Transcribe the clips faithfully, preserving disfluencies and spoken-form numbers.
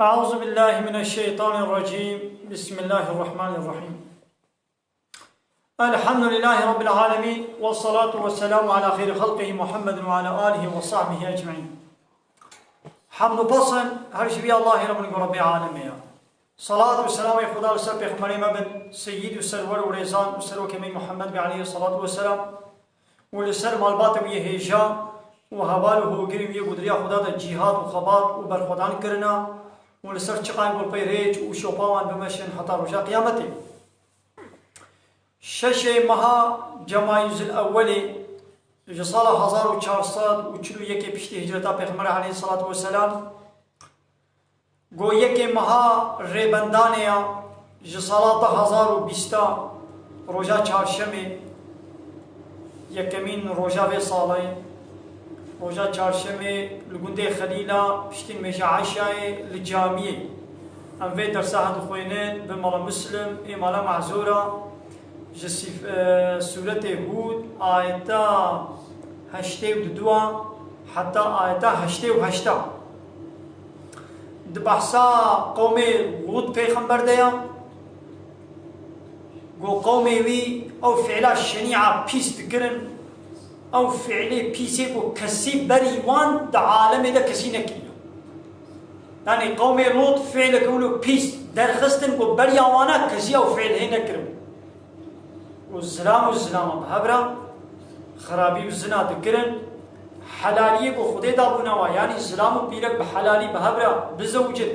أعوذ بالله من الشيطان الرجيم. بسم الله الرحمن الرحيم. الحمد لله رب العالمين، والصلاة والسلام على خير خلقه محمد وعلى آله وصحبه أجمعين. Hamd û pes her ji vî Allahê re bin ku Rebbê alemê ye. Salat û selamê Xuda li ser pêxemberê me bin, seyyid û serwer û rêzan û serokê me Muhammed be aleyhi salatu ve selam. û li ser malbatê wî yê hêja û heval û hogirên wî yê ku di riya Xuda de cîhad û xebat û berxwedan kirina û li ser çiqan ku pey rêç û şopa wan bimeşin heta roja qiyametê. Şeşê meha Cemayîzil Ewwelê ji sala hezar û çar sed û çil û yekê piştî hicreta Pêxemberê aleyhisselatu vesselam, Go yekê meha Rêbendanê ya, ji sala du hazar û bîsta, roja çarşemê, yekemîn roja vê salê, roja çarşemê li gundê Xelîla, piştî nimêja Eşayê li camiyê. Em vê dersa dixwînin bi mala Muslim, ê mala Mehzûra, ji sif-, e, sûretê Hûd, ayeta heştê û duduwa heta ayeta heştê û heşta. Di behsa qewmê Lût pêxember de ya, ku qewmê wî ew fiila şenîa pîs dikirin, ew fiilê pîsê ku kesî berî wan di alemê de kesî nekiriye. Yanî qewmê Lût fiileke wilo pîs derxistin ku beriya wana kesî ew fiil hê nekirin. û zilam û zilama bi hev re xirabî û zina dikirin, helaliyê ku Xwedê dabûna wa, yanî zilam û pîrek bi helalî bi hev re bizewicin,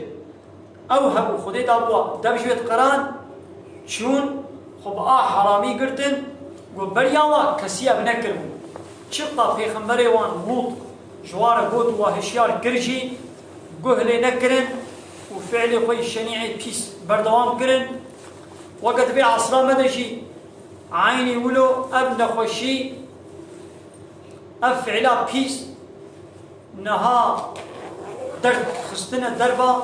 ew hebû Xwedê dabûwa dev ji wê diqeran, çûn xwe bi a heramî girtin, ku beriya wa kesî ev nekiribû. Çiqa pêxemberê wan Lût ji wan re got û wa hişyar kir jî, guh lê nekirin û fiilê xwe yî şenî'ê pîs berdewam kirin. Weke di vê esra me de jî eynî wilo ev nexweşî, ev fiila pîs niha derxistine derva,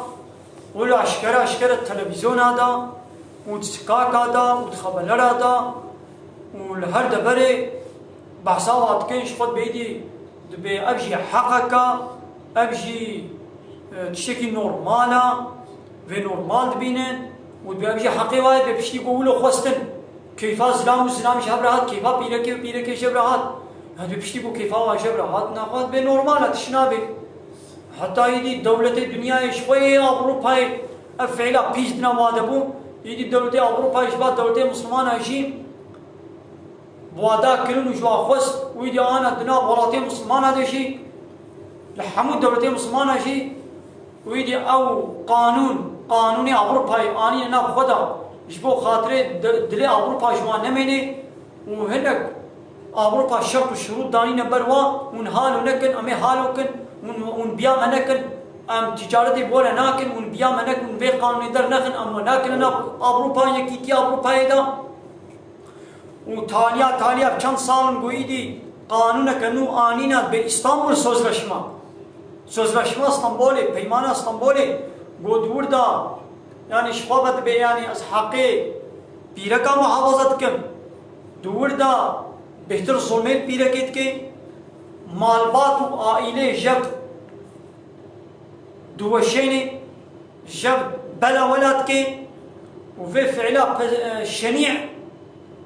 wilo eşkere eşkere televîzyona de û di çikaka de û di xebelera de û li her deverê behsa wa dikin, ji xwe dibê dî dibê ev jî heqek e, ev jî, e, tiştekî normal e, vê normal dibînin û dibê ev jî heqê wa ye, dibê piştî ku wilo xwestin keyfa zilam û zilam ji hev re hat, keyfa pîrekê û pîrekê ji hev re hat. Dibê piştî ku keyfa wa ji hev re hat, naxwe dibê normal e, tişt nabê. Heta îdî dewletê dinyayê ji xwe yê Ewropayê ev fiila pîs dina wa de bû. Îdî dewletê Ewropayê ji ba dewletê Mislimana jî bi wa da kirin û ji wa xwest û îdî ana di nav welatê Mislimana de jî, li hemû dewletê Mislimana jî û îdî ew qanûn, qanûnê Ewropayê anîne nav xwe de ji bo xatirê di-, dilê Ewropa ji wan nemênê û hinek Ewropa şert û şurût danîne ber wa, hûn halo nekin, em ê halo kin, hûn, hûn biya me nekin, em ticaretê bi we re nakin, hûn biya me nekin, hûn vê qanûnê dernexin, em we nakin nav Ewropa, yekîtiya Ewropayê de. Û taliya, taliya çend sal in ku îdî qanûneke nû anîne bi Îstanbul Sözleşme. Sözleşme Stenbolê, Peymana Stenbolê, ku di wir de, yanî ji xwe ve dibê, yanî ez heqê pîreka muhafaza dikim. Di wir de bêhtir zulmê li pîrekê dike. Malbat û aîlê jev diweşênê, jev bela wela dike û vê fiila pe-, e, şenî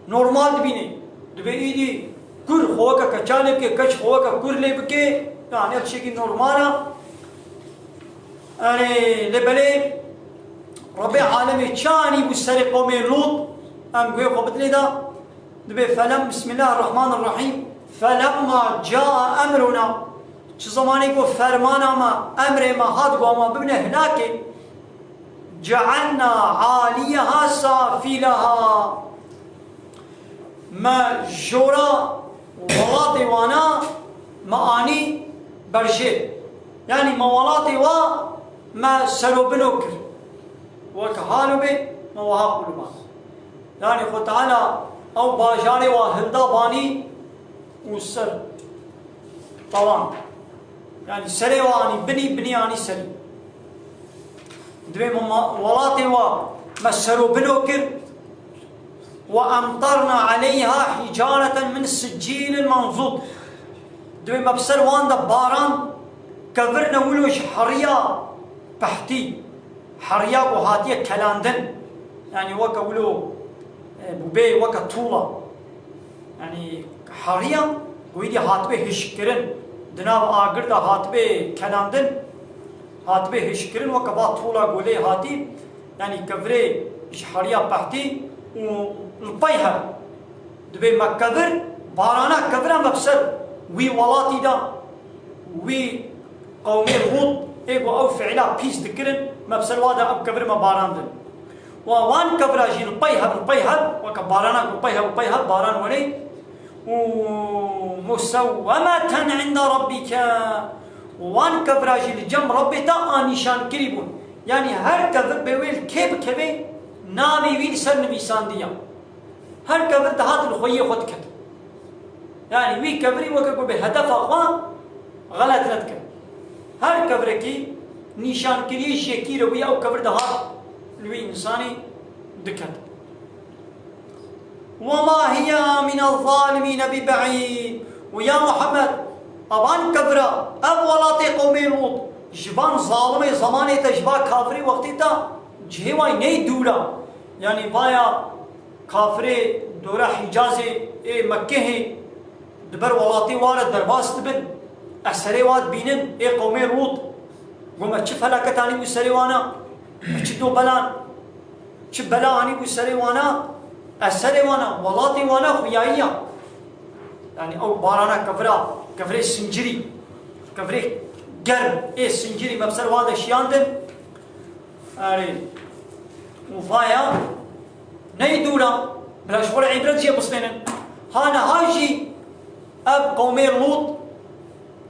normal dibîne. Dibê îdî kur xwe weke keçalê bike, keç xwe weke kur lê bike, yanî ev tiştekî normal e. Erê, lê belê Rebê alemê çi anîbû serê qewmê Lût, em guhê xwe bidilê de. Dibê felem, Bismillahirrahmanirrahîm. Felemma caa emruna. Çi zemanê ku fermana me, emrê me hat ku ma bibine hilakê. Cealna aliyeha safileha. Me jora welatê wana me anî berjê. Yanî me welatê wa me serobino kir. Weke halo bê me wiha quliband. Yanî Xwe Teala ew bajarê wa hilda banî û ser. Tewam. Yanî serê wa anî binî, binî anî serî. Dibê me ma-, welatê wa me serobino kir. Ve emtarna aleyha hicareten min siccîlin manzûd. Dibê me bi ser wan de baran kevirne wilo ji heriya pehtî. Heriya ku hatiye kelandin, yanî weke wilo, e, bûbê weke tûla. Yanî heriya ku îdî hatibê hişkkirin, di nav agir de hatibê kelandin, hatibê hişkkirin, weke va tûla ku lê hatî, yanî kevirê ji heriya pehtî û li pey hev. Dibê me kevir, barana kevira me bi ser wî welatî de, wî qewmê Lût ê ku ew fiîla pîs dikirin, me bi ser wa de ev kevir me barandin. Wa wan kevira jî li pey hev, li pey hev, weke barana ku pey hev, pey hev baran wenê û musewwemeten inde rabbike. Wan kevira jî li cem Rabbê te a nîşankirî bûn. Yanî her kevir bê wê li kê bikevê, navê wî li ser nivîsandiya. Her kevir dihat li xweyê xwe diket. Yanî wî kevirî weke ku bi hedefa xwe xelet nediket. Her kevirekî nîşankiriyê jêkî re bûye ew kevir dihat li wî însanî diket. Wema hiye minez zalimîne bi beîd. Û ya Muhammed, evan kevira, ev welatê qewmê Lût, ji van zalimê zemanê te, ji va kafirê wextê te cihê way ney dûra. Yanî vaya kafirê dora Hîcazê ê Mekkehê di ber welatê wa re derbas dibin. Eserê wa dibînin ê qewmê Lût. Gome çi felaket anî bû serê wana, çi do belan, çi bela anî bû serê wana, eserê wana, welatê wana xuyayiya. Yanî ew barana kevira, kevirê sincirî, kevirê germ ê sincirî me bi ser wa de şiyandin. Erê. Û vaya ney dûra, bila ji xwe re îbret jê bistênin. Ha niha jî ev qewmê Lût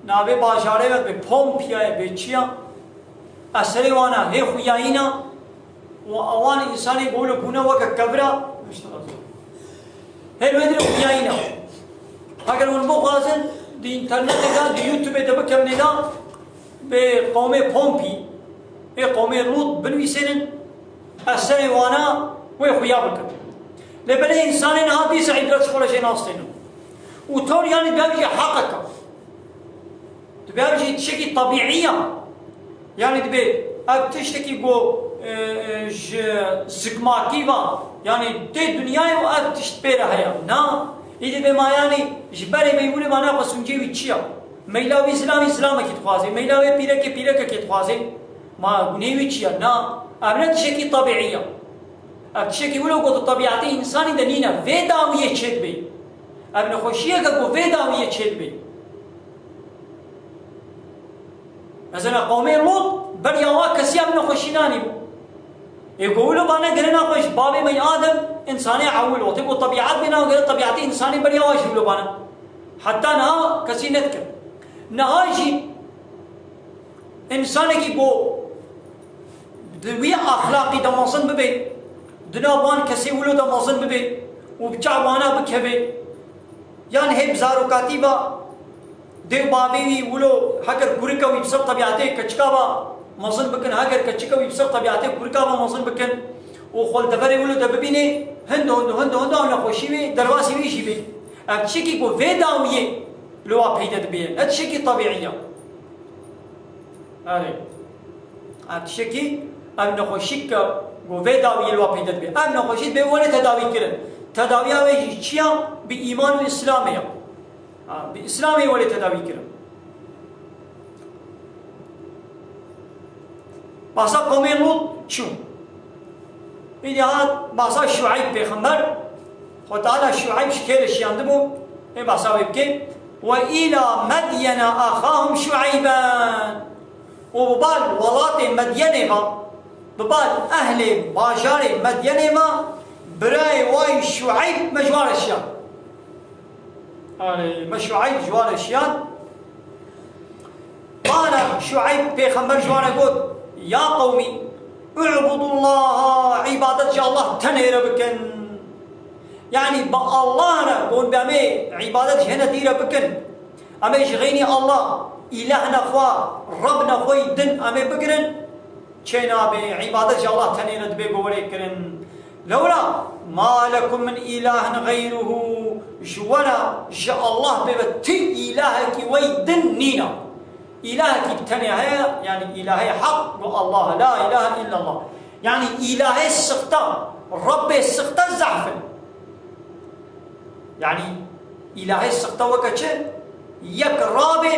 navê bajarê ve bê Pompiya ye, bê çi ya? Eserê wana hê xuyayîna û ewan însanê ku wilo bûne weke kevira. Hê li wê dirê xuyayîna. Heger hûn bixwazin di înternetê de, di YouTubeê de bikevnê de, bê qewmê Pompî, ê qewmê Lût binivîsênin, eserê wana wê xuya bikin. Lê belê însanê niha dîsa îbret ji xwe re jê nastênin. Û tor yanî dev jî heqek e. Dibê ev jî tiştekî tebîî ya. Yanî dibê ev tiştekî ku, e, e, ji zikmakî va, yanî tê dinyayê û ev tişt pê re heye. Na, îdî dibê ma yanî ji berê vê wile ma naxwe sûcê wî çi ya? Meyla wî zilamî zilamekî dixwazê, meyla wê pîrekê pîrekekê dixwazê. Ma gunê wî çi ya? Na, ev ne tiştekî tebîî ya. Ev tiştekî wilo ku di tebîetê însanî de nîne. Vê dawiyê çêdibê. Ev nexweşiyeke ku vê dawiyê çêdibê. Mesela qewmê Lût beriya wa kesî ev nexweşî nanîbû. Ê ku wilo bane girina xwe ji babê me yê Adem, însanê ewil, wextê ku tebîet bê nagere tebîetê însanê beriya wa jî wilo bane. Heta niha kesî nedikir. Niha jî însanekî ku di wî exlaqî de mezin bibe, di nav wan kesê wilo de mezin bibe û bi çav wana bikeve, yan hê bi zarokatî ve dê û bavê wî wilo heger kurika wî bi ser tebîetê keçika ve mezin bikin, heger keçika wî bi ser tebîetê kurika ve mezin bikin û xwe li deverê wilo de bibîne, hindo, hindo, hindo, hindo ew nexweşî wê, derbasî wî jî bê. Ev tiştekî ku vê dawiyê li wa peyde dibe, ne tiştekî tebîî ya. Erê. Ev tiştekî, ev nexweşîk ke ku vê dawiyê li wa peyde dibe. Ev nexweşî dibê were tedawî kirin. Tedawiya wê jî çi ya? Bi îman û Îslamê ya. Ha, bi Îslamê were tedawî kirin. Bahsa qewmê Lût çû. Îdî hat bahsa Şueyb pêxember. Xwe Teala Şueyb ji kê re şiyandibû, ê bahsa wê bike. Ve îla Medyene axahum Şueyben. Û bi bal welatê Medyenê ve, bi bal ehlê bajarê Medyenê ve, birayê wa yî Şueyb me ji wa re şiyand. Erê, me Şueyb ji wa re şiyand. Qale Şueyb pêxember ji wan re got, ya qewmî, u'budullaha, îbadet ji Allah tenê re bikin. Yanî bi Allah re, got, bi em ê îbadet ji hene dî re bikin. Em ê ji xeynî Allah, îlehna xwe, Rebna xwe yî din em ê bigirin. Çênabe, îbadet ji Allah tenê re dibe gowerê kirin. Lewla ma lekum min îlahin xeyruhu, ji we re ji Allah bê ve ti îlahekî wey din nîne. Îlahekî bi tenê heye, yanî îlahê heq, got Allah, la îlahe illallah. Yanî îlahê sixte, Rebbê sixte zehf in. Yanî îlahê sixte weke çi? Yek rabê,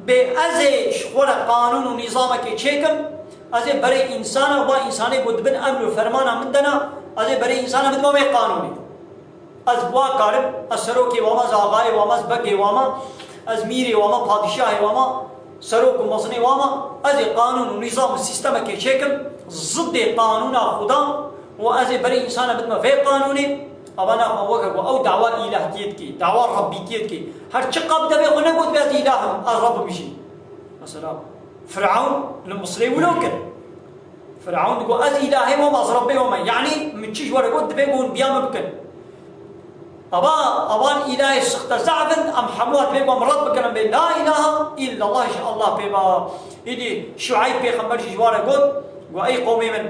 bê ez ê ji xwe re qanûn û nîzamekê çêkim, ez ê berê însana, va însanê ku di bin emr û fermana min de ne, ez ê berê însana bidime wê qanûnê. Ez bi wa karim, ez serokê wa me, ez axayê wa me, ez begê wa me, ez mîrê wa me, padîşahê wa me, serok û mezinê wa me, ez ê qanûn û nîzam û sîstemekê çêkim, zidê qanûna Xuda û ez ê berê însana bidime vê qanûnê, ava naxwe weke ku ew dawa îlahtiyê dike, dawa rebbîtiyê dike. Her çi qab devê xwe negot bê ez îlah im, ez reb im jî. Mesela, Firewn li Misrê wilo kir. Firewn digot, "Ez îlahê we me, ez Rebbê we me." Yanî, min çi ji we re got, divê ku hûn biya min bikin. Ava, avan îlahê sixte zehf in, em hemû divê ku em red bikin, em bê la îlaha illallah ji Allah pê ba. Îdî Şueyb pêxember jî ji wan re got, got, "Ey qewmê min,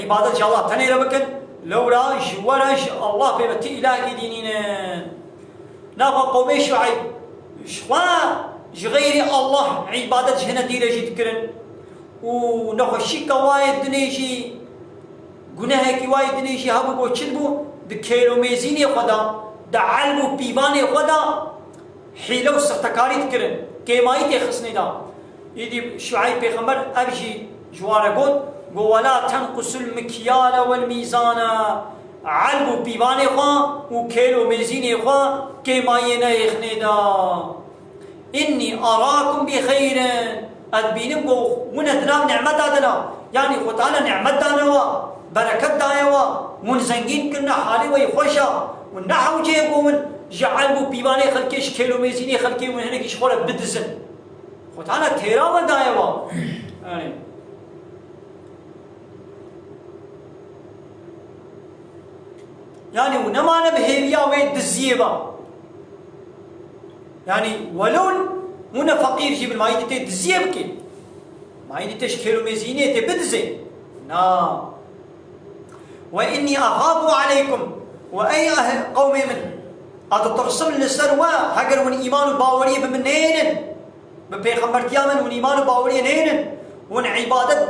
îbadet ji Allah tenê re bikin, lewra ji we re ji Allah pê be ti îlahekî dî nînin." Naxwe qewmê Şueyb ji xwe ji xeyrî Allah îbadet ji hine dî re jî dikirin û nexweşîka wayê dinê jî, gunehekî wayê dinê jî hebû ku çi dibû, di kêlomêzînê xwe de, di elb û pîvanê xwe de hîle û sextekarî dikirin, kêmayî têxistinê de. Îdî Şueyb pêxember ev jî ji wan re got, got, "Wela tenqusul mikyale wel mîzane." Elb û pîvanê xwe û kêl û mêzînê xwe kêmayiyê neyêxinê de. "Înnî arakum bi xeyrin." Ez dibînim ku hûn di nav nimeta de ne. Yanî Xwe Teala nimet dane we, bereket daye we, hûn zengîn kirine, halê we yê xweş e. Hûn nehewceyê ku hûn ji elb û pîvanê xelkê, ji kêl û mêzînê xelkê hûn hinekî ji xwe re bidizin. Xwe Teala têra we daye we. Yanî, yanî hûn nemane bi hêviya wê diziyê ve. Yanî, welo hûn ne feqîr jî bin, mayî dî tê diziyê bikê. Mayî dî tê ji kêl û mêzînê tê bidizê. Na. "Ve innî exafu aleykum." Ve ey ehl qewmê min, ez ditirsim li ser we, heger hûn îman û baweriyê bi min nênin, bi pêxembertiya min hûn îman û baweriyê nênin, hûn îbadet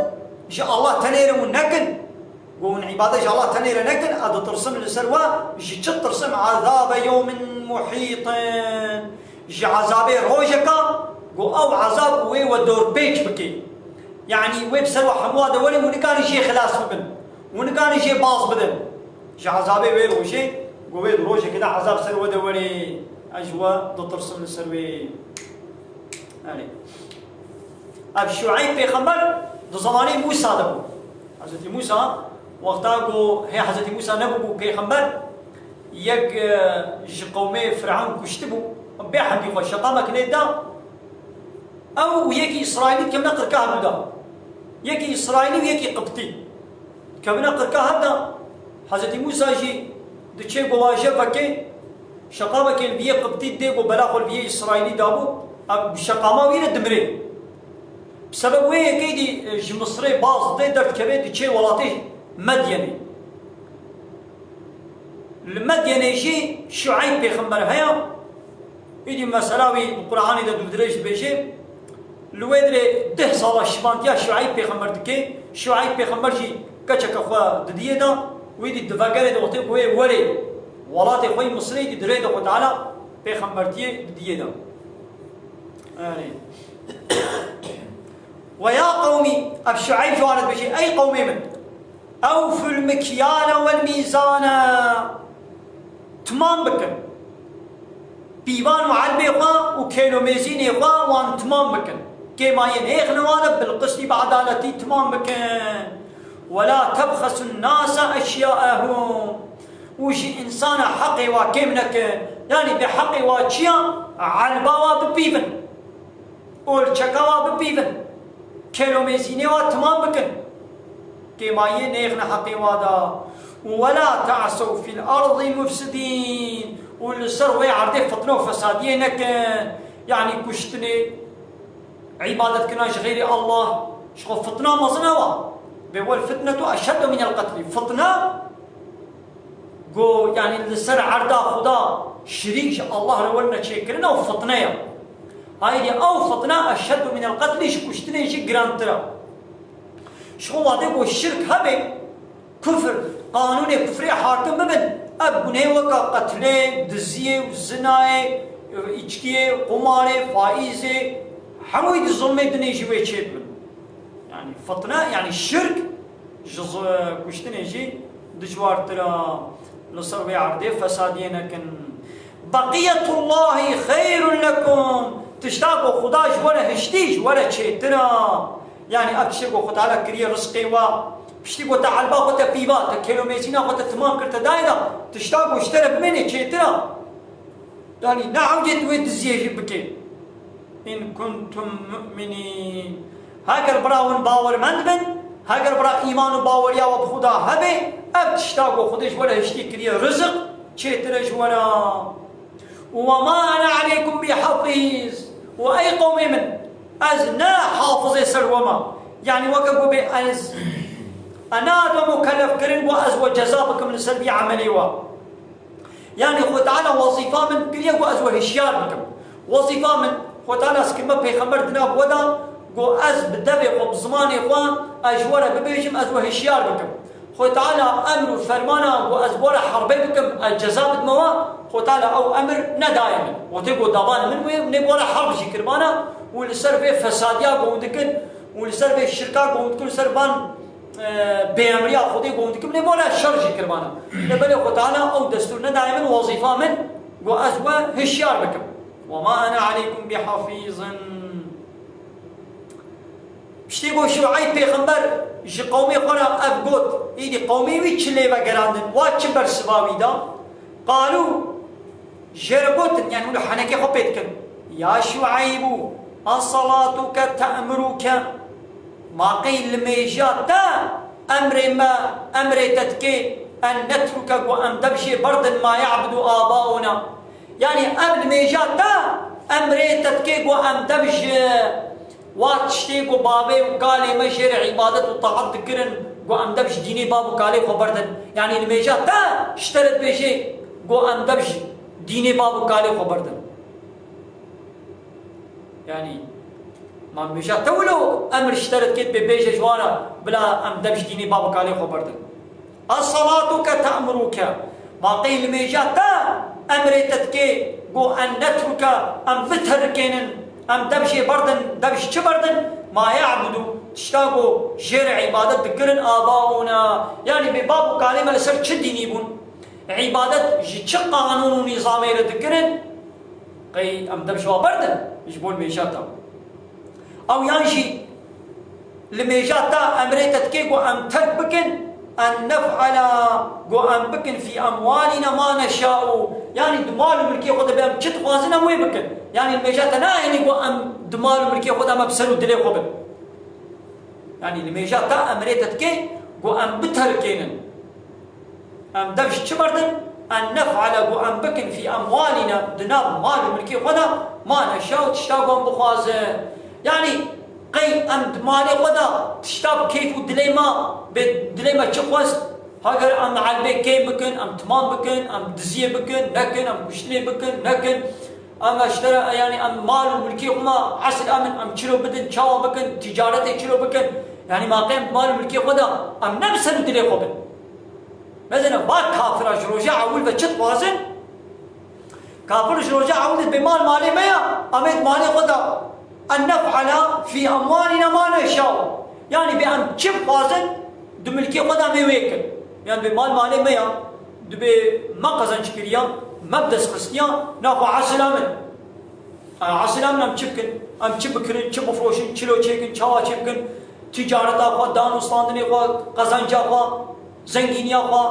ji Allah tenê re hûn nekin, got, hûn îbadet ji Allah tenê re nekin, ez ditirsim li ser we, ji çi ditirsim? "Ezabe yewmin muhîtin." Ji ezabê rojeka, got, ew ezab wê we dorpêç bike. Yanî wê bi ser we hemûa de were, hûn nikarin jê xilas bibin. Hûn nikarin jê baz bidin. Ji ezabê wê rojê, got, wê di rojekê de ezab ser we de were. Ez ji we ditirsim li ser wê. Erê. Ev Şueyb pêxember di zemanê Mûsa de bû. Hezretî Mûsa, wexta ku hê Hezretî Mûsa nebûbû pêxember, yek, e, ji qewmê Firewn kuştibû, bê hemdî xwe şeqamek lê da, ew û yekî Îsraîlî dikevine qirka hev da. Yekî Îsraîlî û yekî Qibtî. Dikevine qirka hev da, Hezretî Mûsa jî diçe govaje vekê, şeqamekê li viyê Qibtî dê ku bela xwe li viyê Îsraîlî dabû, ev bi şeqama wî re dimirê. Bi sebeb wê yekê dî, e, ji Misirê baz dê derdikeve diçe welatê Medyenê. Li Medyenê jî Şueyb pêxember heye. Îdî mesela wî di Quranê de dûvdirêj dibêje. Li wê dirê deh sala şivantiya Şueyb pêxember dike. Şueyb pêxember jî keçeke xwe didiyê de. Wî dî di vegerê de wextê ku wê werê welatê xwe yî Misirê dî dirê de Xwe Teala pêxembertiyê didiyê de. Erê. "Ve ya qewmî", ev Şueyb ji wan re dibêje, "Ey qewmê min, ewful mikyale wel mîzane." Timam bikin. Pîvan û elbê xwe û kêl û mêzînê xwe wan timam bikin. Kêmayê nêxine wan e, bil qistî, bi edaletî timam bikin. "Wela tebxesun nase eşyaehum." Û ji însana heqê wa kêm nekin. Yanî bi heqê wa çiya elba wa bipîvin. Olçeka wa bipîvin. Kêl û mêzînê wa timam bikin. Kêmayiyê nêxine heqê wa da. Û "Wela ta'sew fil erdî mufsidîn." Û li ser wê erdê fitne û fesadiyê nekin. Yanî kuştinê, îbadetkirina ji xeyrê Allah, ji xwe fitna mezin e wa. "Bê wel fitnetu eşeddu minel qetlî." Fitne Go, yanî li ser erda Xuda şirîk ji Allah re werine çêkirin, ew fitne ye. Ayrî ew fitne eşeddu minel qetlî, ji kuştinê jî girantir e. Ji xwe wadê ku şirk hebe, kufr, qanûnê kufrê hakim bibin, ev gunehê weke qetlê, diziyê û zinayê, îçkiyê, qumarê, faîzê, hemûyî di zulmê dinê jî wê çêbibin. Yani fitne, yani şirk ji z-, kuştinê jî dijwartir e. Li ser vê erdê fesadiyê nekin. Beqiyetullahî xeyrun lekum. Tişta ku Xuda ji we re hiştî, ji we re çêtir e. Yani ev tiştê ku Xwe Teala kiriye rizqê we, piştî ku te elba xwe te pîva, te kêlomêzîna xwe te timam kir, te dayê de, tişta ku ji te re bimêne çêtir e. Yanî ne ewcê tu wê diziyê jî bikê. In kuntum mu'minîn. Heger bira hûn bawermend bin, heger bira îman û baweriya we bi Xuda hebe, ev tişta ku Xwedê ji we re hiştî kiriye rizik, çêtir e ji we re. Û we ma ene aleykum bi hafîz. Û ey qewmê min, ez ne hafizê ser we me. Yanî weke ku bê ez, ez nabe mukellef kirin ku ez we ceza bikim li ser vî emelê we. Yani Xwe Teala wezîfa min kiriye ku ez we hişyar bikim. Wezîfa min, Xwe Teala sikirme pêxember dina bi we da, ku ez bi devê xwe, bi zimanê xwe, ez ji we re bibêjim, ez we hişyar bikim. Xwe Teala emr û fermana ku ez bi we re herbê bikim, ez ceza bidime we, Xwe Teala ew emr nedaye min. Wextê ku davan min wê, nê bi we re herb jî kirmana û li ser vê fesadiya ku hûn dikin û li ser vê şirka ku hûn dikin, li ser van e, bêemriya Xwedê ku hûn dikim, lê bo re şer jî kirmana. Lê belê Xwe Teala ew destûr nedaye min, wezîfa min, ku ez we hişyar bikim. Ve ma ene aleykum bi hafîzin. Piştî ku Şueyb pêxember ji qewmê xwe re ev got, îdî qewmê wî çi lê vegerandin, wa çi bersiva wî da? Qalû, jê re gotin, yani hûn li henekê xwe pê dikin. Ya Şueybû, esalatuke te'muruke, ma qey limêja te emrê me, emrê te dike, en netruke, ku em dev jê berdin, ma ya'budu abauna. Yani ev limêja te emrê te dike, ku em dev ji Wa tiştê ku bavê û kalê me jê re îbadet û taat dikirin, ku em dev ji dînê bav û kalê xwe berdin. Yanî nimêja te ji te re dibêje ku em dev ji dînê bav û kalê xwe berdin. Yanî, ma nimêja te wilo emir ji te re dike, dibê bêje ji wan re, bila em dev ji dînê bav û kalê xwe berdin. Esalatuke te'muruke. Ma qey limêja te emrê te dike, ku en netruke, em biterikênin, em dev jê berdin, dev ji çi berdin? Ma ya'budu, tişta ku jê re îbadet dikirin, abauna. Yanî bê bav û kalê me li ser çi dînî bûn? Îbadet ji çi qanûn û nîzamê re dikirin? Qey em dev ji wa berdin, ji bo nimêja te. Ew yan jî li mêja te emrê te dike ku em terk bikin, en nef'ala, ku em bikin fî emwalîna ma neşa'u. Yanî di mal û milkê xwe de be em çi dixwazin em wê bikin. Yanî li mêja te nayênî ku em di mal û milkê xwe de me bi ser û dilê xwe bin. Yanî li mêja te emrê te dike ku em biterikênin. Em dev ji çi berdin? En nef'ale, ku em bikin fî emwalîna, di nav mal û milkê xwe de, ma neşa'u, tişta ku em bixwazin. Yanî qey em di malê xwe de tişta bi keyf û dilê me, bê dilê me çi xwest, heger em elbê kêm bikin, em timam bikin, em diziyê bikin, nekin, em kuştinê bikin, nekin, em eştere, yanî em mal û milkê xwe me, esil em in, em çilo bidin, çawa bikin, ticaretê çilo bikin, yanî ma qey em mal û milkê xwe de, em ne bi ser û dilê xwe bin. Mezene va kafira ji roja ewil ve çi dixwazin? Kafir ji roja ewil de bê mal malê me ya, em ê di malê xwe de en nef'ala fî emwalîna ma neşa'u. Yanî bê em çi bixwazin, di milkê xwe de em ê wê kin. Yanî bê mal malê me ya, dibê me qezenc kiriya, me bi dest xistiya, naxwe esila min. Esila min em çi bikin? Em çi bikirin, çi bifroşin, çilo çêkin, çawa çêbikin? Ticareta xwe, dan û standinê xwe, qezenca xwe, zengîniya xwe,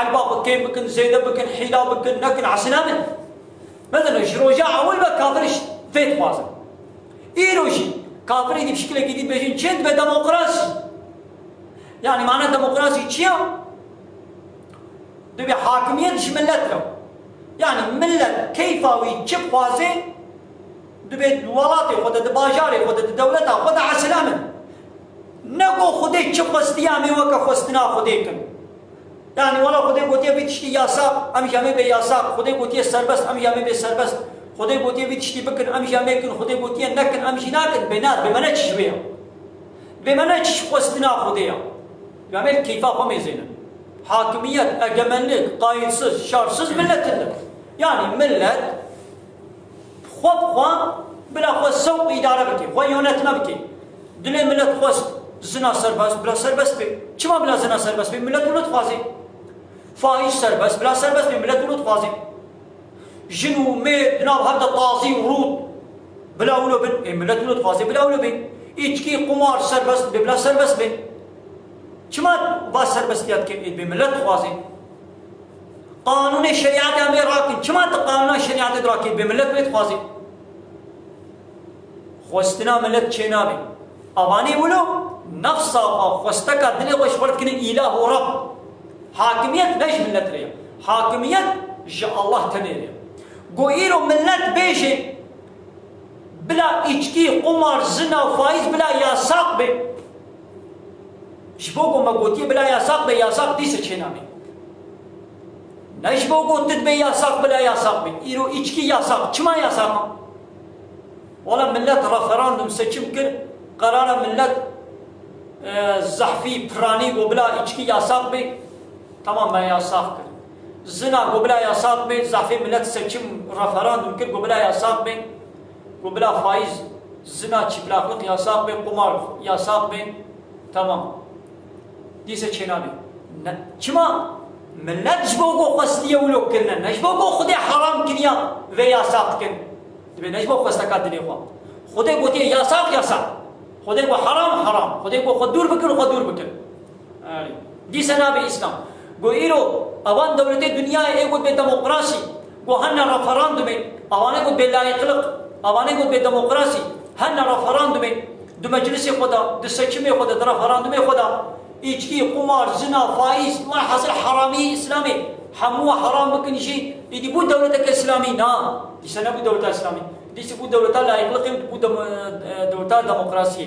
elba xwe kêm bikin, zêde bikin, hîla bikin, nekin, esila min. Mesela ji roja ewil ve kafir ji vê dixwazin. Îro jî kafirê dî bi şikilekî dî dibêjin çi dibe demokrasî. Yanî mana demokrasî çi ya? Dibê hakimiyet ji millet re. Yanî millet keyfa wî çi bixwaze, dibê di welatê xwe de, di bajarê xwe de, di dewleta xwe de esila min. Ne ku Xwedê çi xwestiye em ê weke xwestina Xwedê kin. Yanî wela Xwedê gotiye vê tiştî yasaq, em jî em ê bê yasaq. Xwedê gotiye serbest, em jî em ê bê serbest. Xwedê gotiye vî tiştî bikin, em jî em ê kin, Xwedê gotiye nekin, em jî nakin, bê na, bê me ne çi ji wê ya. Bê me ne çi ji xwestina Xwedê ya. Bê em ê li keyfa xwe mêzênin. Hakimiyet, egemenlik, qayîtsiz, şarsiz milletindir. Yani millet xwe bi xwe bila xwe sewq îdare bike, xwe yönetme bike. Dilê millet xwest zina serbest, bila serbest be. Çima bila zina serbest be? Millet wilo dixwaze. Faiz serbest, bila serbest be. Millet wilo dixwaze. Jin û mêr di nav hev de tazî û rût bila wilo bin. Ê, millet wilo dixwaze bila wilo bin. Îçkî, qumar serbest be, bila serbest be. Çima va serbestiya dike? Ê, dibê millet dixwaze. Qanûnê şerîetê em ê rakin. Çima tu qanûna şerîetê dirakî? Dibê millet wê dixwaze. Xwestina millet çênabe. Avanê wilo nefsa xwe, xwesteka dilê xwe ji xwe re dikine îlah û reb. Hakimiyet ne ji millet re ye. Hakimiyet ji Allah tenê re ye. Go îro millet bêje, bila îçkî, qumar, zina, faiz bila yasak be. Ji bo ku me gotiye bila yasak be, yasak dîse çênabe. Ne ji bo ku tu dibê yasak bila yasak be. Îro îçkî yasak. Çima yasak e? Wala millet referandum seçim kir, qerara millet, e, zehfî, piranî got bila îçkî yasak be. Tamam, me yasak kir. Zina got bila yasak be, zehfê millet seçim, referandum kir, got bila yasak be. Got bila faiz, zina, çîplaqlik yasak be, qumar yasak be. Tamam. Dîse çênabe. Ne, çima? Millet ji bo ku xwestiye wilo kirine, ne ji bo ku Xwedê heram kiriya vê yasak dikin. Dibê ne ji bo xwesteka dilê xwe. Xwedê gotiye yasak, yasak. Xwedê got heram, heram. Xwedê got xwe dûr bikin, xwe dûr bikin. Erê. Dîse nabe Îslam. Got îro evan dewletê dinyayê ê got bê demokrasî. Got hene referandumê. Evanê got bê layîqlik. Evanê got bê demokrasî. Hene referandumê. Di meclisê xwe de, di seçimê xwe de, di referandumê xwe de. Îçkî, qumar, zina, faiz, welhasil heramiyê Îslamê. Hemû heram bikin jî, îdî bû dewleteke Îslamî? Na. Dîse nebû dewleta Îslamî. Dîse bû dewleta layîqliqê û bû dem-, e, dewleta demokrasiyê.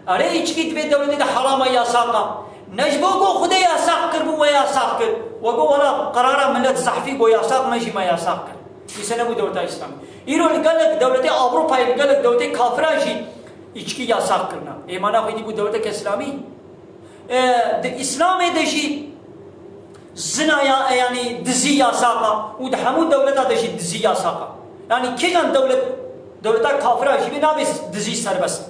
Erê, îçkî di vê dewletê de heram e, yasak e. Ne ji bo ku Xwedê yasak kir bû, we yasak kir. We got wela qerara millet zehfî got yasak, me jî me yasak kir. Dîse nebû dewleta Îslamî. Îro li gelek dewletê Ewropayê, li gelek dewletê kafira jî îçkî yasak kirine. Ê mana xwe dî bû dewleteke Îslamî? E, di Îslamê de jî zina ya, e, yanî dizî yasak e û di hemû dewleta de jî dizî yasak e. Yanî kîjan dewlet, dewleta kafira jî bê nabê dizî serbest.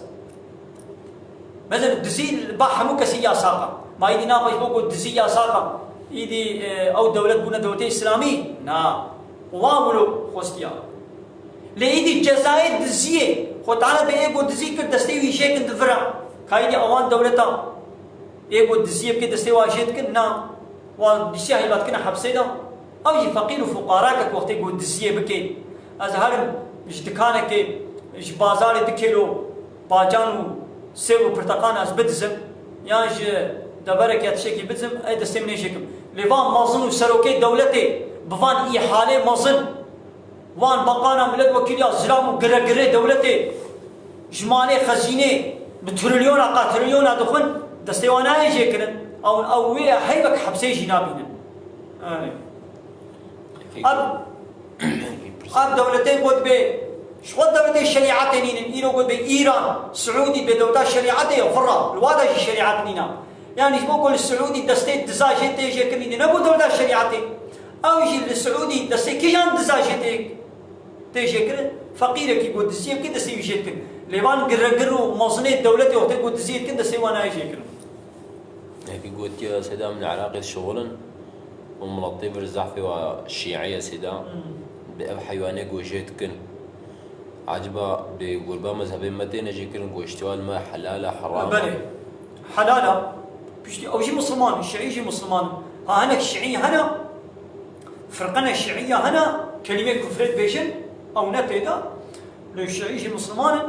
Mesela dizî li ba hemû kesî yasak e. Ma îdî naxwe ji bo ku dizî yasak e, îdî, e, ew dewlet bûne dewletê Îslamî? Na. Wan wilo xwestiya. Lê îdî cezayê diziyê, Xwe Teala bê ê ku dizî kir, destê wî jêkin di vir e. Ka îdî ewan dewleta ê ku diziyê bike destê wan jê dikin? Na. Wan dîsiya hîla dikine hepsê de. Ew jî feqîr û fuqarake ku wextê ku diziyê bike. Ez herim ji dikanekê, ji bazarê du kêlo bacan û sêw û pirteqan ez bidizim, yan ji deverekê ya tiştekî bidizim, ê destê min ê jêkim. Lê van mezin û serokê dewletê bi van îhalê mezin, van baqana milletvekîliya zilam û giregirê dewletê ji malê xezînê bi trilyona, qatrilyona dixwin, destê wan nayê jêkirin. Ew, ew wê heyvek hepsê jî nabînin. Erê. Ev, ev dewletê got bê, ji xwe dewletê şerîetê nînin, îro got bê Îran, Siûdî bê dewleta şerîetê ye, vira, li wa de jî şerîet nîne. Yanî ji bo ku li Siûdî destê diza jê tê jêkirin, îdî nebû dewleta şerîetê. Ew jî li Siûdî destê kîjan diza jê tê, tê jêkirin? Feqîrekî ku diziyê bike destê wî jê dikin. Lê van giregir û mezinê dewletê wextê ku diziyê dikin destê wan nayê jêkirin. Yekî gotiye, Seyda, min Iraqê dişixulin û miletê vir zehfê wa şîî ye, Seyda. Hmm. Bi ev heywanê ku jê dikin. Eciba bi gurba mezhebê me têne jêkirin, goştiya li me helal e, heram e? Belê. Helal e. Piştî ew jî Misliman in, Şîî jî Misliman in. Ha hinek Şîî hene, firqene Şîîye hene, kelîmê kufrê dibêjin, ew ne tê de. Lê Şîî jî Misliman in.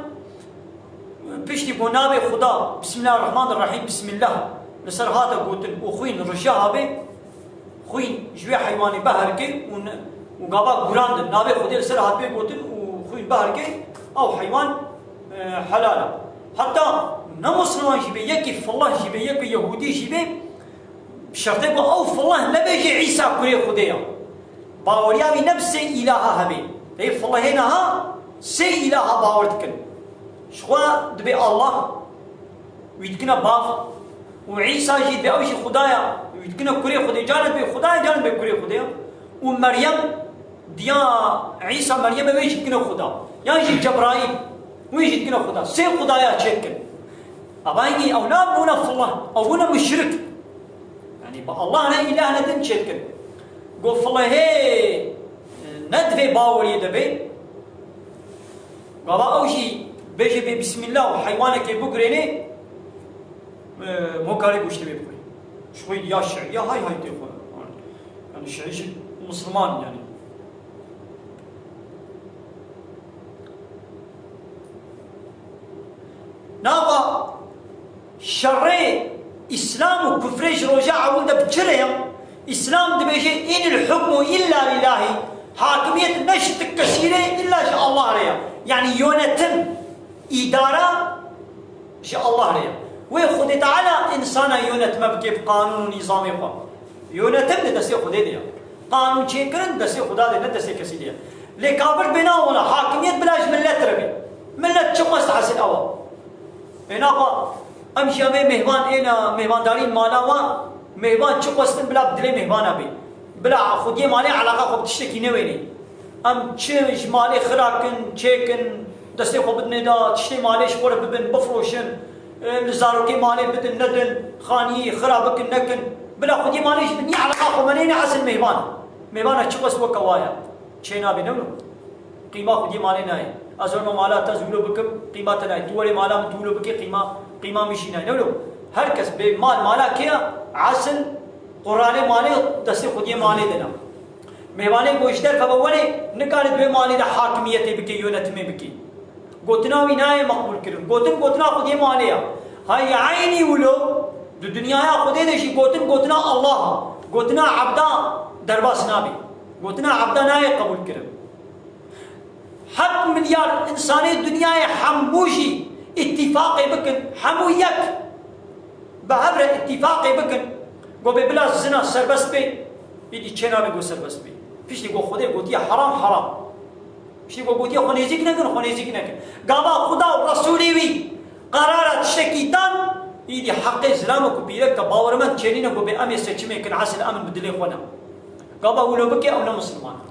Piştî ku navê Xuda, Bismillahirrahmanirrahîm, Bismillah, li ser hate gotin û xwîn rije habe, xwîn ji wê heywanê beherike û ne, û gava gurandin, navê Xwedê li ser hatibe gotin û xwîn beherike, ew heywan, e, helal e. Heta ne Misliman jî bê, yekî fillah jî bê, yekî Yehûdî jî bê, bi şertê ku ew fillah nebêje Îsa kurê Xwedê ye. Baweriya wî ne bi sê îlaha hebe. Ê filehê niha sê îlaha bawer dikin. Ji xwe dibê Allah, wî dikine bav û Îsa jî dibê ew jî Xuda ya, wî dikine kurê Xwedê, carê dibê Xuda ya, carê dibê kurê Xwedê ya. Û Meryem, diya Îsa Meryem e, wê jî dikine Xuda. Yan jî Cebraîl, wê jî dikine Xuda. Sê Xudaya çêdikin. Eva hingî ew nabûne fileh, ew bûne muşrik. Yanî bi Allah re îlah ne din çêdikin. Go filehê ne di vê baweriyê de be. Gava ew jî bêje bê bismillah û heywanekê bigurênê, e, mokarê goştê wê bixwê. Ji xwe ya şi'î ya hay hay tê xwe. Yanî şi'î jî misilman yanî. Nava şerê Îslam û kufrê ji roja ewil de bi çi re ye? Îslam dibêje, "Înil hukmu illa lillahî." Hakimiyet ne ji ti kesî re, illa ji Allah re ye. Yanî yönetim, îdara ji Allah re ye. Wê Xwedê Teala însana yönetme bike bi qanûn û nîzamê xwe. Yönetim di destê Xwedê de ye. Qanûn çêkirin destê Xuda de, ne destê kesî de ye. Lê kafir bêna wina, hakimiyet bila ji millet re be. Millet çi xwest hasil ewa. Êna xwe, em jî em ê mêhvan êna, mêhvandarî mala wan, mêhvan çi xwestin bila bi dilê mêhvana bê. Bila xwediyê malê eleqa xwe bi tiştekî newênê. Em çi ji malê xira kin, çêkin, destê xwe bidinê da, tiştê malê ji xwe re bibin, bifroşin, e, li zarokê malê bidin, nedin, xaniyê xira bikin, nekin. Bila xwediyê malê ji bin niha eleqa xwe menêne esil mêhvan. Mêhvana çi xwest weke wa ye. Çênabe, ne wilo? Qîma xwediyê malê nayê. Ez werime mala te, ez wilo bikim, qîma te nayê. Tu werê mala min, tu wilo bikî, qîma, qîma min jî nayê. Ne wilo? Her kes bê mal, mala kê ye? Esil quralê malê destê xwediyê malê de ne. Mêvanê ku ji derve ve were, nikare di wê malê de hakimiyetê bike, yönetimê bike. Gotina wî nayê meqbûl kirin. Gotin, gotina xwediyê malê ye. Hay eynî wilo, di dinyaya Xwedê de jî gotin, gotina Allah a. Gotina ebda derbas nabe. Gotina ebda nayê qebûl kirin. Heft milyar însanê dinyayê hemû jî îtîfaqê bikin, hemû yek bi hev re îtîfaqê bikin, go bê bila zina serbest bê, îdî çênabe go serbest bê. Piştî go Xwedê gotiye heram, heram. Piştî go gotiye xwe nêzîk nekin, xwe nêzîk nekin. Gava Xuda û Resûlê wî qerara tiştekî dan, îdî heqê zilam û ku pîrek ke bawermend çênîne go bê em ê seçimê kin, esil em in bi dilê xwe ne. Gava wilo bike, ew ne misilman e.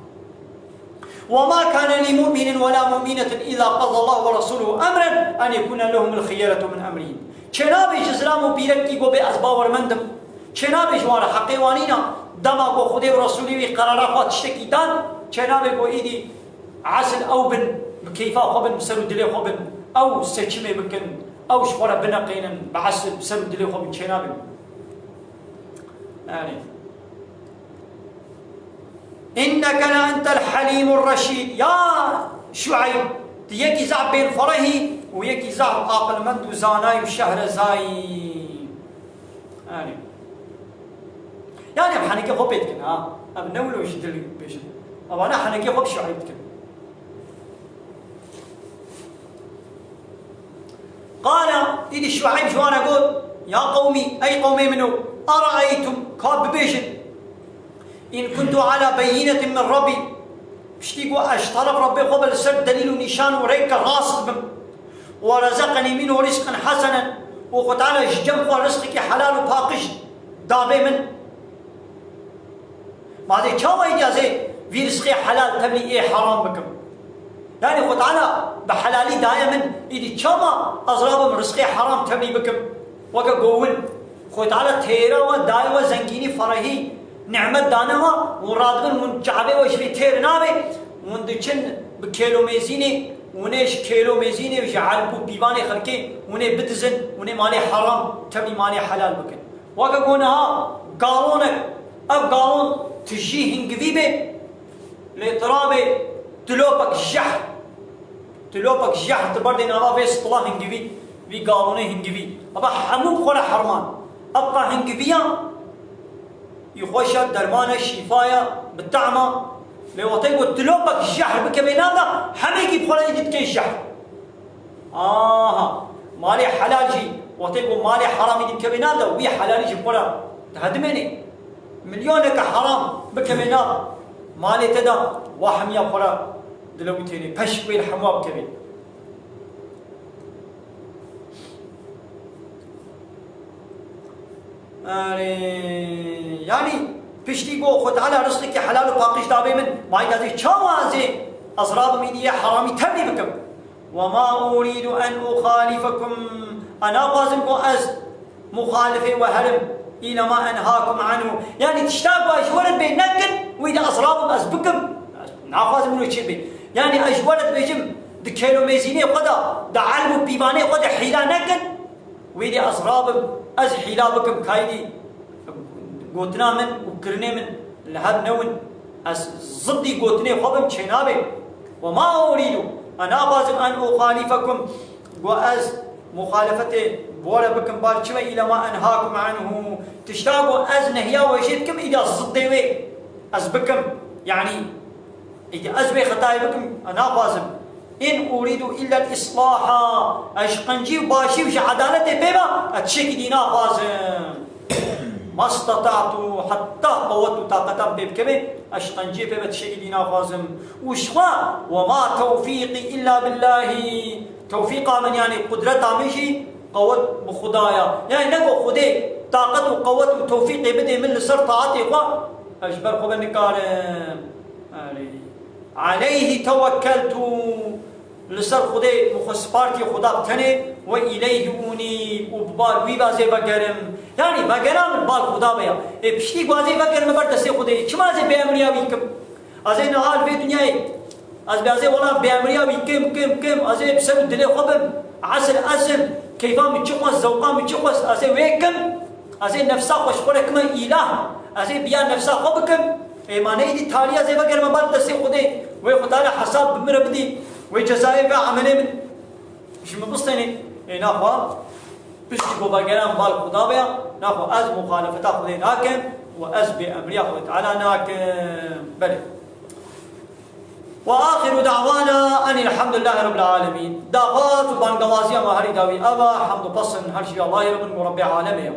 وما كان لمؤمن ولا مؤمنة إذا قضى الله ورسوله أمرا أن يكون لهم الخيرة من أمرهم. Çênabe ji zilam û pîrekî go bê ez bawermend im. Çênabe ji wan re heqê wan nîna. Dema ku Xwedê û Resûlê wî qerara xwe tiştekî dan, çênabe ku îdî esil ew bin, bi keyfa xwe bin, bi ser û dilê xwe bin. Ew seçimê bikin, ew ji xwe re bineqînin, bi esil bi ser û dilê xwe bin, çênabe. Yanî. إنك لأنت الحليم الرشيد. Ya Şueyb, tu yekî zaf bên ferehî û yekî zaf aqilmend û zanayî û şehrezayî. Yanî. Yanî em henekê xwe pê dikin, ha. Em ne wilo ji dil bêjin. Evana henekê xwe bi Şueyb dikin. Qala, îdî Şueyb ji wan re got, "Ya qewmî, ey qewmê min o, eraeytum, ka bibêjin, in kuntu ala beyînetin min Rabbî, piştî ku ez ji teref Rabbê xwe be li ser delîl û nîşan û rêke rast bim, we rezeqenî minhu rizqen hesenen, û Xwe Teala ji cem xwe rizqekî helal û paqij dabe min." Ma dê çawa îdî ez ê vî rizqê helal tevlî ê heram bikim? Yanî Xwe Teala bi helalî daye min, îdî çawa ez rabim rizqê heram tevlî bikim? Weke go win, Xwe Teala têra we daye we zengînî, ferehî, nîmet dane we, hûn radibin, hûn çavê we ji vê têr nabe, hûn diçin bi kêlo mêzînê, hûn ê ji kêlo mêzînê, ji elb û pîvanê xelkê, hûn ê bidizin, hûn ê malê heram tevlî malê helal bikin. Weke ku niha galonek, ev galon tijî hingivî be, lê tu rabê tu lopek jehr, tu lopek jehr tu berdê nava vê stila hingivî, vî galonê hingivî. Eva hemû bi xwe re herman. Ev qa hingiviya, î xweş e, derman e, şîfa ye, bi tehma. Lê wextê ku tu lopek jehr bikevê nav de, hemêkî bi xwe re îdî dikê jehr. Aha, malê helal jî, wextê ku malê heramî dikeve nav de, wî helalî ji xwe re dihedimênê. Milyoneke heram bikeve nav malê te de, wa hemiya xwe re Dilewitênê, peşik wê li hemwa bikevê. Erê, yanî piştî ku Xwe Teala rizqekî helal û paqij dabê min, mayî da dê çawa ez ê ez rabim îdî yê heramî tevlî bikim? Ve ma uridu en uxalifekum, ez naxwazim ku ez muxalifê we herim, île ma enhakum anhu. Yanî tişta ku ez ji we re bê nekin, wî de ez rabim ez bikim. Naxwazim wilo çê bê. Yanî ez ji we re dibêjim, di kêlomêzînê xwe de, di elm û pîvanê xwe de hîla nekin, wî de ez rabim, ez hîla bikim, kaydî gotina min û kirinê min li hev newin. Ez ziddî gotinê xwe bim, çênabê. Ve ma uridu, ez naxwazim en uxalifekum, ku ez muxalefetê bi we re bikim, bal çi be, île ma enhakum anhu, tişta ku ez nehiya we jê dikim, îda ziddê wê ez bikim. Yanî, îdî ez wê xetayê bikim, ez naxwazim. In uridu illa l-islaha, ez ji qencî û başî û ji edaletê pê ve, ez tiştekî dî naxwazim. Mastata'tu, heta qewet û taqeta min pê bikevê, ez ji qenciyê pê ve tiştekî dî naxwazim. Û ji xwe, ve ma tewfîqî illa billahî, tewfîqa min, yanî qudreta min jî qewet bi Xuda ya. Yanî ne ku Xwedê taqet û qewet û tewfîqê bidê min li ser taetê xwe, ez ji ber xwe ve nikarim. Erê. Aleyhî tewekkeltu, li ser Xwedê min xwe spartî Xuda bi tenê, ve îleyhî unîb, û bi bal wî ve ez ê vegerim. Yanî vegera min bal Xuda be ya. Ê piştî ku ez ê vegerim ber destê Xwedê, çima ez ê bêemriya wî kim? Ez ê niha li vê dinyayê, ez bê ez ê wela bêemriya wî kim, kim, kim, ez ê bi ser û dilê xwe bim, esil esil, keyfa min çi xwest, zewqa min çi xwest, ez ê wê kim? Ez ê nefsa xwe ji xwe re kime îlah, ez ê biya nefsa xwe bikim. Ê ma ne îdî talî ez ê vegerime ber destê Xwedê, wê Xwe Teala hesab bi min re bidî, wê cezayê ve emelê min ji min bistênê. Ê naxwe, piştî ku vegeran bal Xuda be ya, naxwe ez muxalefeta Xwedê nakim û ez bêemriya Xwedê Teala nakim. Belê. Ve axiru da'wana enil hamdulillahî rabbil alemîn. Daxwaz û bangewaziya me herî dawî ev e, hamd û pesn her jî Allahî re bin û Rebbê alemê ye.